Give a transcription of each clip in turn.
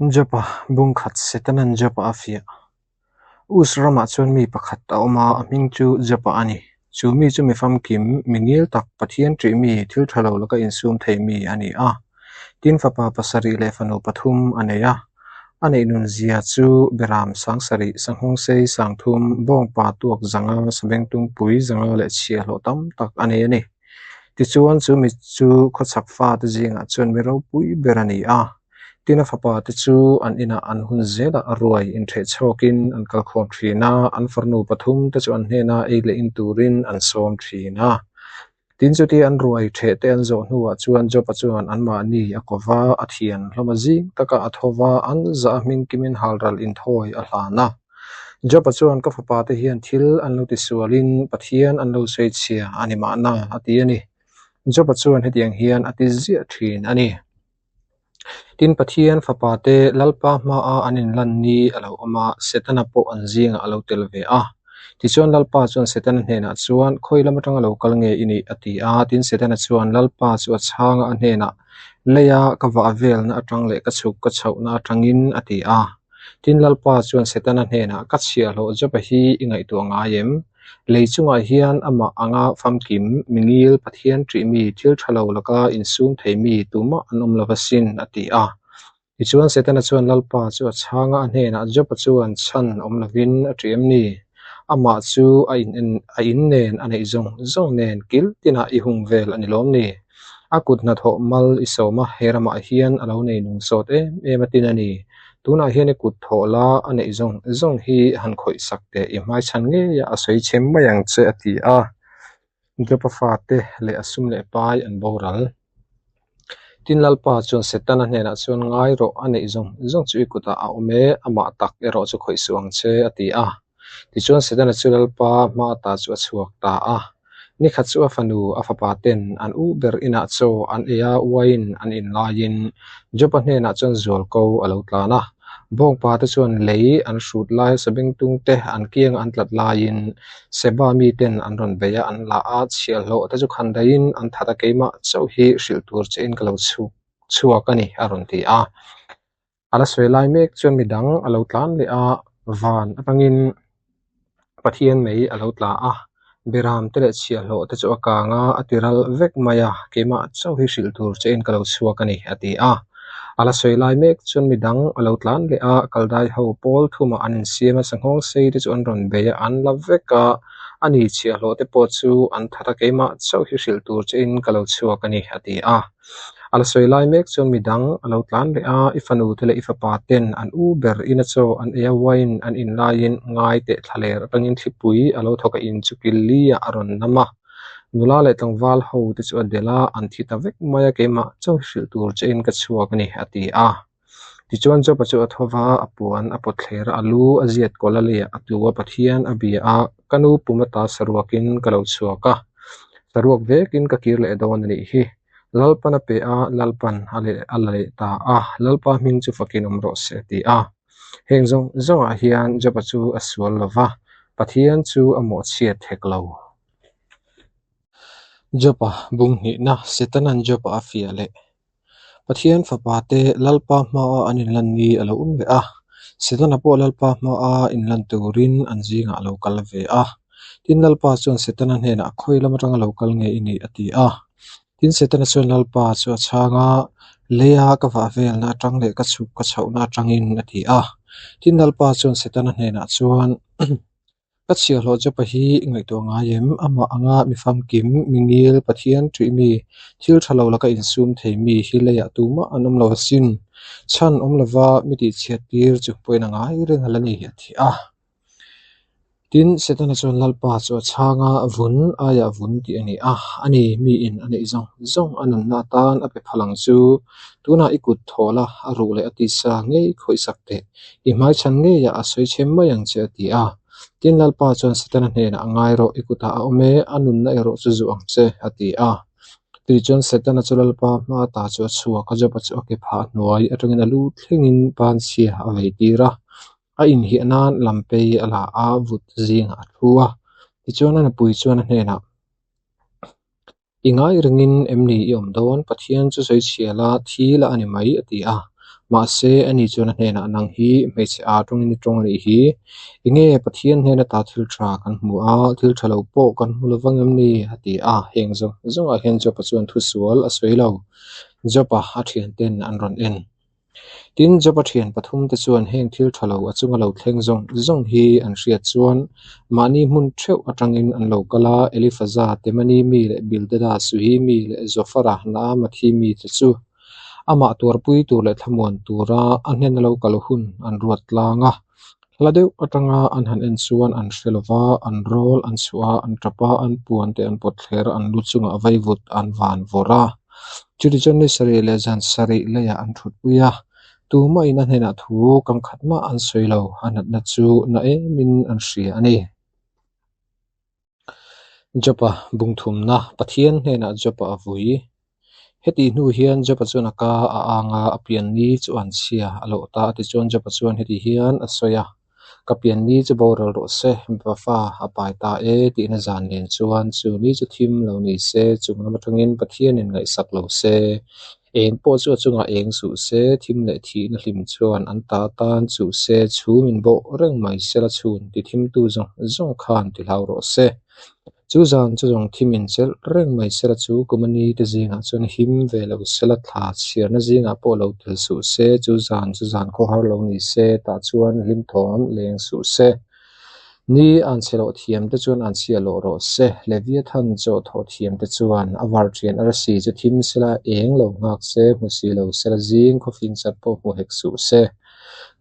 Jopa bung khat Setanan Jopa a fiah. Us ramah chuan mi pakhat a awm a, a hming chu Jopa a ni. Chu mi chu mi famkim, mi ngil tak, Pathian ṭih mi, thil ṭha lo laka insum thei mi a ni a. Tin, fapa pasarih leh fanu pathum a nei a. A neih nun zia chu Beram sangsarih, Sanghawngsei sangthum, Bawngpa tuak zanga, Sabengtungpui zanga leh chhiahhlawh tam tak a nei a ni. Tichuan, chu mi chu khawchhak fate zingah chuan mi ropui ber a ni a. Tin, a fapa te chu an inah an hun zelah a ruai intheh chhawkin an kalkhawm thin a, an farnu pathum te chu an hnena ei leh in turin an sawm thin a. Tin, chutia an ruai theh te an zawh hnuah chuan Job-a chuan anmahni a ko va, a thian hlawm a zing taka a tho va, an zah a hming kimin halral inthawi a hlan a. Job-a chuan, Ka fapa te hian thil an lo tisualin Pathian an lo sawi chhia a ni mahna, a ti a ni. Job-a chuan hetiang hian a ti ziah thin a ni. Tin, Pathian fapa te Lalpa hmaa an inlan ni a lo awm a, Setana pawh an zingah a lo tel ve a. Tichuan Lalpa chuan Setana hnenah chuan, Khawi lam atanga lo kal nge i nih? a ti a. Tin, Setana chuan Lalpa chu a chhang a, a hnenah, Leia ka vah velna atang leh ka chhuk ka chhohna atangin, a ti a. Tin, Lalpa chuan Setana hnenah, Ka chhiahhlawh Joba hi i ngaihtuah ngai em? Lei chungah hian amah anga famkim, mingil, Pathian ṭih mi, thil ṭha lo laka insum thei mi tumah an awm lo asin, a ti a. Tichuan Setana chuan Lalpa chu a chhang a, a hnenah Joba chuan chhan awm lovin a ṭih em ni? Amah chu a in a in nen a neih zawng zawng nen kil tinah i hung vel a ni lawm ni? A kut hnathawh mal i sawm a, he ramah hian a lo nei nung sawt em em a tin a ni. Tunah hian i kut thawh la a neih zawng zawng hi han khawih sak teh i hmaichhan ngei a, a sawi chhem mai ang che a ti a. Jopa fate leh a sum leh pai an boral. Tin Lalpa chuan Setana hnenah chuan ngai rawh a neih zawng zawng chu i kutah a awm e, amah tak erawh chu khawih suh ang che a ti a. Tichuan Setana chu Lalpa hma ta chu a chhuak ta a. Nikhat chu a fanu a fapa ten an u ber inah chaw an ei a, wine an in laiin Jopa hnenah chuan zualko a lo tlan a. Bawngpa te chuan lei an hrut lai sabengtung te an kianga an tlat laiin Seba miten an rawn bei a, an la a, chhiahhlawh te chu khan daihin an that a, keimah chauh hi hrilh tur che in ka lo chhuk chhuak a ni a rawn ti a. A la sawi lai mek chuan midang a lo tlan leh a, van atangin Pathian mei a lo tla a, Beram te leh chhiahhlawh te chu a kang a, a ti ral vek mai a, keimah chauh hi hrilh tur che in ka lo chhuak a ni, a ti a. A la sawi lai mek chuan midang a lo tlan leh a, kaldai ho pawl thumah an insiam a, sanghawng sei te chu an rawn bei a, an la vek a, a ni chhiahhlawh te pawh chu an that a, keimah chauh hi hrilh tur che in ka lo chhuak a ni, a ti a. A la sawi lai mek chuan midang a lo tlan leh a, i fanu te leh i fapa ten an u ber in a chaw an ei a, wine an in laiin ngai teh thla ler atangin thlipui a lo thawk a in chu kil li ah a rawn nam a. Nula leh tlangval ho te chu a delh a, an thi ta vek mai a, keimah chaw hi hrilh tur che in ka chhuak a ni, a ti a. Tichuan Job-a chu a tho va, a puan a pawt thler a, a lu a ziat kawlh a leiah a tlu a, Pathian a bia a, Ka nu pum ata saruakin ka lo chhuak a, saruak vekin ka kir leh dawn a nih hi. Lalpan a pe a, Lalpan a leh a la leh ta a, Lalpa hming chu fakin awm rawh se a ti a. Heng zawng zawngah hian Job-a chu a sual lo va, Pathian chu a mawhchhiat hek lo. Job-a bung hnihna, Setanan Job-a a fiah leh. Pathian fapa te Lalpa hmaa an inlan ni a lo awm leh a, Setana pawh Lalpa hmaa inlan turin an zingah a lo kal ve a. Tin, Lalpa chuan Setana hnenah, Khawi lam atanga lo kal nge i nih? a ti a. Tin, Setana chuan Lalpa chu a chhang a, Leia ka vah velna atang leh ka chhuk ka chhohna atangin, a ti a. Tin, Lalpa chuan Setana hnenah chuan, Ka chhiahhlawh Jopa hi i ngaihtuah ngai em? Amah anga mi famkim, mi ngil, Pathian ṭih mi, thil ṭha lo laka insum thei mi hi leiah tumah an awm lo asin. Chhan awm lova mi tihchhiat tir chu pawhin a ngai reng a la ni, a ti a. Tin, Setana chuan Lalpa chu a chhang a, Vun aiah vun tih a ni a, ani miin a neih zawng zawng a nunna atan a pe phal ang chu. Tunah i kut thaw la, a ruh leh a tisa ngei khawihsak teh. I hmaichhan ngeiah a sawi chhem mai ang che a ti a. Tin Lalpa chuan Setana hnenah a ngai rawh, i kutah a awm e, a nunna erawh chu zuh ang che a ti a. Tui chuan Setana chu Lalpa hma ta chu a chhuak a, Joba chu a ke phah hnuai atangin a lu thlengin panchhia a vei tir a. A inhiah nan lampei a la a, vut zingah a thu a. Tichuan a nupui chuan a hnenah, I ngai ringin em ni i awm dawn? Pathian chu sawi chhia la, thi la a ni mai, a ti a. Mahse, ani chuan a hnenah, Nang hi hmeichhe â tawngin i tawng a nih hi. Enge Pathian hnen ata thil tha kan hmu a, thil tha lo pawh kan hmu lo vang em ni? a ti a. Heng zawng zawngah hian Job-a chuan thusual a sawi lo. Job-a a thianten an rawn en. Tin, Job-a thian pathumte chuan heng thil tha lo a chunga lo thleng zawng zawng hi an hriat chuan mahni hmun theuh atangin an lo kal a, Elifaza, Temani mi leh Bildada, Suhi mi leh Zofara, Naamathi mite chu amah tuarpui tur leh thlamuan tura a hnena lo kal hun an ruat tlang a. Hla deuh atanga an han en chuan an hre lo va, an rawl an chhuah a, an tap a, an puan te an pawt thler a, an lu chungah vaivut an van vawrh a. Chutichuan ni sarih leh zan sarih leiah an thutpui a, tumahin a hnenah thu kam khat mah an sawi lo, a natna chu na emin an hria a ni. Job-a bungthumna, Pathian hnenah Job-a a vui. Hetih hnu hian Job-a chuan a ka a ang a, a pian ni chu an chhia a loh ta a tichuan Job-a chuan heti hian a sawi a, Ka pian ni chu boral rawh se, mipa fa a pai ta e tihna zan nen chuan chu ni chu thim lo ni se, chung lam atangin Pathianin ngaihsak lo se, Eng pawh chu a chungah eng suh se, thim leh thihna hlim chuan an ta atan chuh se, chhum in bawh reng mai sela chhun ti thimtu zawng zawng khan ti hlau rawh se. Chu zan chu zawng thim in chelh reng mai sela chu kum a ni te zingah chuan him ve lo sela thla chhiarna zingah pawh lo tel suh se, chu zan chu zan khawhar lo ni se, tah chuan hlim thawm leng suh se. Ni an chhe loh thiam te chuan an chhiah loh rawh se. Leviathan chaw thawh thiam te chuan a varṭian arsi chu thim sela eng lo nghak se, hmu si lo sela zing khawfing chat pawh hmu hek suh se.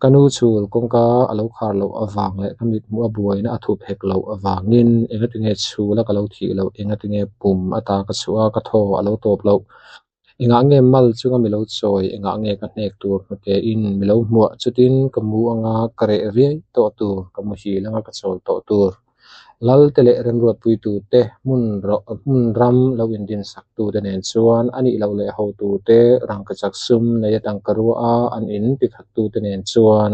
Ka nu chhul kawngka a lo khar loh avang leh ka mit hmuh a buaina a thup hek loh avangin engatinge chhula ka lo thih loh, engatinge pum ata ka chhuah a ka thaw a lo tawp loh. Engah nge mal chunga mi lo chawi, engah nge ka hnek tur hnute in mi lo hmuah, chutin ka mu anga ka reh riai tawh tur, ka muhil anga ka chawl tawh tur. Lal te leh remruatpuitu te, hmun hmun ram lo indinsak tu te nen chuan a nih loh leh hotu te, rangkachak sum nei a tangka rua a an in tikhat tu te nen chuan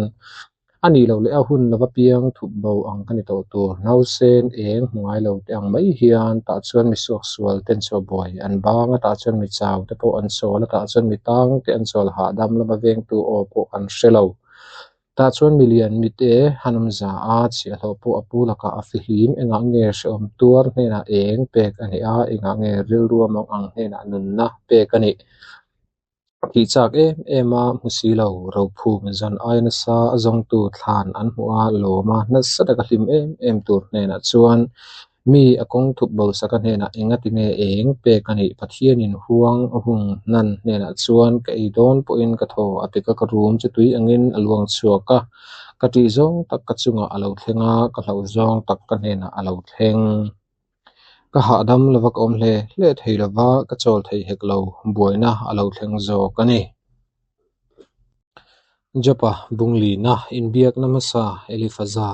A nih loh leh a hun lova piang thup bo ang ka ni tawh tur. Nausen eng hmu ngai lo te ang mai hian tah chuan mi suaksual te an chhuah buai an bang a, tah chuan mi chau te pawh an chawl a, tah chuan mi tang te an chawl hahdam lama vengtu aw pawh an hre lo. Tah chuan mi lian mite han awm za a, chhiahhlawh pawh a pu lakah a fihlim engah nge hrehawm tuar hnenah eng pek a nih a, engah nge rilru a mawng ang hnenah nunna pek a nih. Thih chak em em a hmu si lo, rophum zan aia nasa a zawngtu thlan an hmuh a, lawm a, nasa taka hlim em em tur hnenah chuan mi a kawng thup bo saka hnenah engati nge eng pek a nih Pathianin huang a hung hnan hnenah chuan ka ei dawn pawhin ka thaw a pek a, ka rum chu tui angin a luang chhuak a, ka ṭih zawng tak ka chungah a lo thleng a, ka hlauh zawng tak ka hnenah a lo thleng. Ka hahdam lova ka awm hle hle thei lova, ka chawl thei hek lo, buaina a lo thleng zawk a ni. Job-a bunglina inbiakna hmasa Elifaza.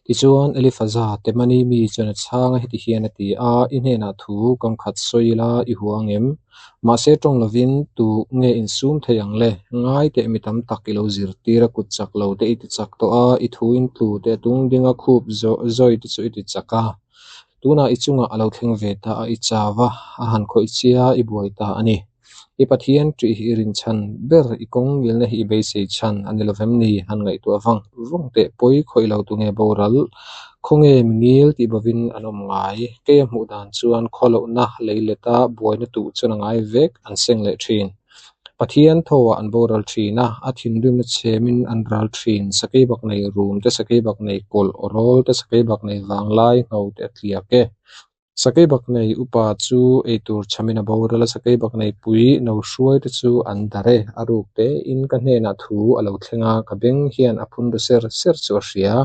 Tichuan, Elifaza, Temani mi chuan a chhang a, heti hian a ti a, I hnenah thu kam khat sawi ila i hua ang em? Mahse, tawng lovin tu nge insum thei ang le? Ngai teh mi tam tak i lo zirtir a, kut chak lo te i ti chak tawh a, i thu in tlu te a tung ding a, khup zawi te chu i ti chak a. Tunah i chungah a lo thleng ve ta a, i chau a, a han khawih chia, i buai ta a ni. I Pathian ṭih hi i rinchhan ber, i kawng ngilna hi i beisei chhan a ni lovem ni? Han ngaihtuah vang vang teh pawi khawih lo tu nge boral, khawnge mi ngil tih bovin an awm ngai. Kei a hmuh dan chuan khawlohna lei leta buaina tuh chuan a ngai vek an seng leh ṭhin. Pathian thawhah an boral ṭhin a, a thinrimna chhemin an ral ṭhin. Sakei bak nei rum te, sakei bak nei kawlh aw rawl te, sakei bak nei vanglai ngho te a tliak e. Sakei bak nei upa chu eitur chhamin a boral a, sakei bak nei pui no hruai te chu an dar e. A ruk tein ka hnenah thu a lo thleng a, ka beng hian a phun ru ser ser chu a hria.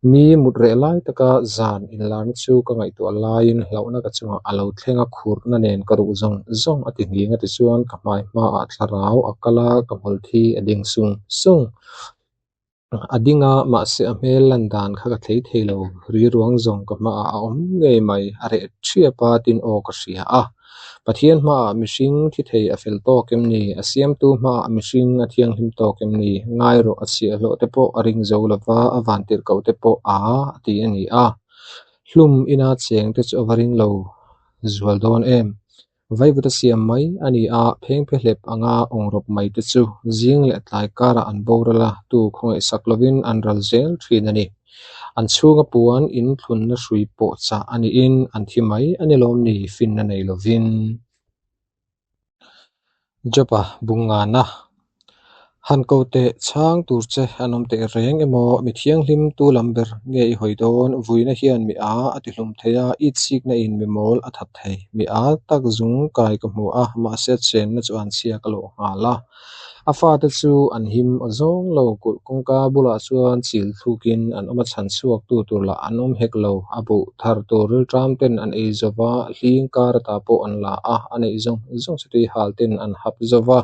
Mi mut reh lai taka zan inlarna chu ka ngaihtuah laiin hlauhna ka chungah a lo thleng a, khurhna nen ka ruh zawng zawng a ti nghing a tichuan ka hmai hmaah thlarau a kal a, ka hmul thi a ding sung sung. A ding a, mahse a hmel lan dan kha ka thlei thei lo, ri ruang zawng ka hmaah a awm ngei mai, a reh ṭhiap a tin aw ka hria a. Pathian hmaah mihring thi thei a fel tawk em ni? A siamtu hmaah mihring a thianghlim tawk em ni? Ngai rawh, a chhiahhlawh te pawh a ring zo lova, a vantirh koh te pawh a a ti a ni a. Hlum ina cheng te chu a va ring lo zual dawn em? Vaivuta siam mai a ni a, phengphehlep anga awngrawp mai te chu zing leh tlai karah an boral a, tu khawngaihsak lovin an ral zel thin a ni. An chhunga puan in thlunna hrui pawh chah a niin an thi mai a ni lawm ni finna nei lovin. Job-a bungngana Han ko teh chhang tur che an awm teh reng emaw mi thianghlim tu lam ber nge i hawi dawn? Vuina hian mi a a ti hlum thei a, itsikna in mi mawl a that thei. Mi a tak zung kai ka hmu a, mahse chenna chu an chhia ka lawh nghal a. A fate chu an him aw zawng lo, kulh kawngka bulah chuan chil thlukin an awm a chhan chhuak tu tur lah an awm hek lo. A buh thar tur rilṭam ten an ei zo va, hling kar ata pawh an la a, a neih zawng zawng chu tui hal ten an hap zo va.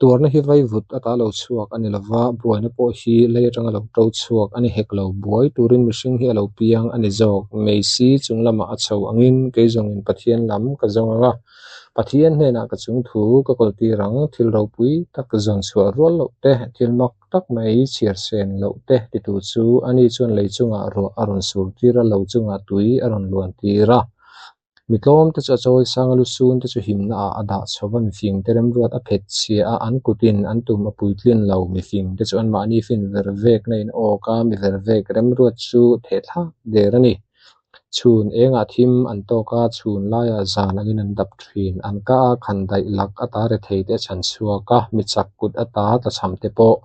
Tuarna hi vaivut ata lo chhuak a ni lo va, buaina pawh hi lei atanga lo to chhuak a ni hek lo. Buai turin mihring hi a lo piang a ni zawk. Meisi chung lamah a chho angin kei zawngin Pathian lam ka zawng ang a, Pathian hnenah ka chung thu ka kawltir ang. Thil ropui tak zawn chhuah rual loh te, thil mak tak mai chhiar sen loh te titu chu ani chuan lei chungah ruah a rawn sur tir a, lo chungah tui a rawn luan tir a. Mi tlawm te chu a chawi sang a, lu sun te chu himna ah a dah chho va, mifing te remruat a phet chhia a, an kutin an tum a puitlin lo. Mifing te chu anmahni fin ver vek na in awk a, mi ver vek remruat chu theh thlak der a ni. Chhun engah thim an tawk a, chhun laiah zan angin an dap thin. An ka a khan daih lak ata rethei te a chhan chhuak a, mi chak kut ata tlachham te pawh.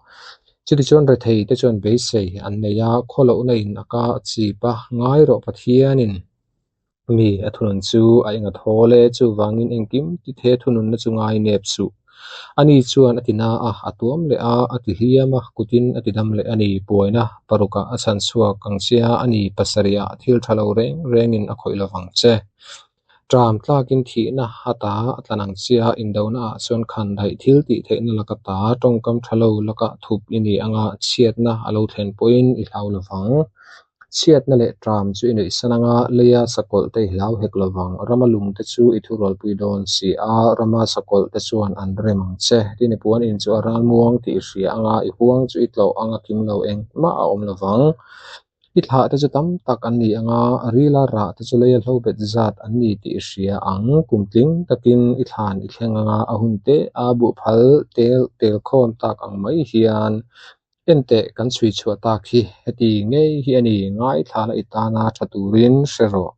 Chutichuan rethei te chuan beisei an nei a, khawlohna in a ka a chip a, ngai rawh Pathianin. Mi a thunun chu a eng a thawl e, chuvangin engkim ti the thununna chu ngai nep suh. Ani chuan a ti na a, a tuam leh a, a ti hliam a, kutin a ti dam leh a ni. Buaina parukah a chhan chhuak ang che a, a ni pasarihah thil tha lo reng rengin a khawih lovang che. Ṭam tlakin thihna a ta a tlan ang che a, indona ah chuan khan daih thil tih theihna laka ta tawngkam tha lo laka thup i ni anga chhiatna a lo thlen pawhin i hlau lovang. Chhiatna leh ṭam chu i nuihsan anga leia sakawlh te i hlau hek lovang. Rama lung te chu i thurualpui dawn si a, rama sakawlh te chuan an rem ang che. Tin, i puan in chu a ralmuang tih i hria anga i huang chu i tlawh anga kim lo engmah a awm lovang. I thlah te chu tam tak an ni anga, rila rah te chu leia hlo bet zat an ni tih i hria ang. Kum tling takin i thlan i thleng anga a hun te a buhphal tel telkhawm tak ang mai hian Enteh kan chhui chhuah tak hi heti ngei hi a ni, ngaithla la i tana tha turin hre rawh.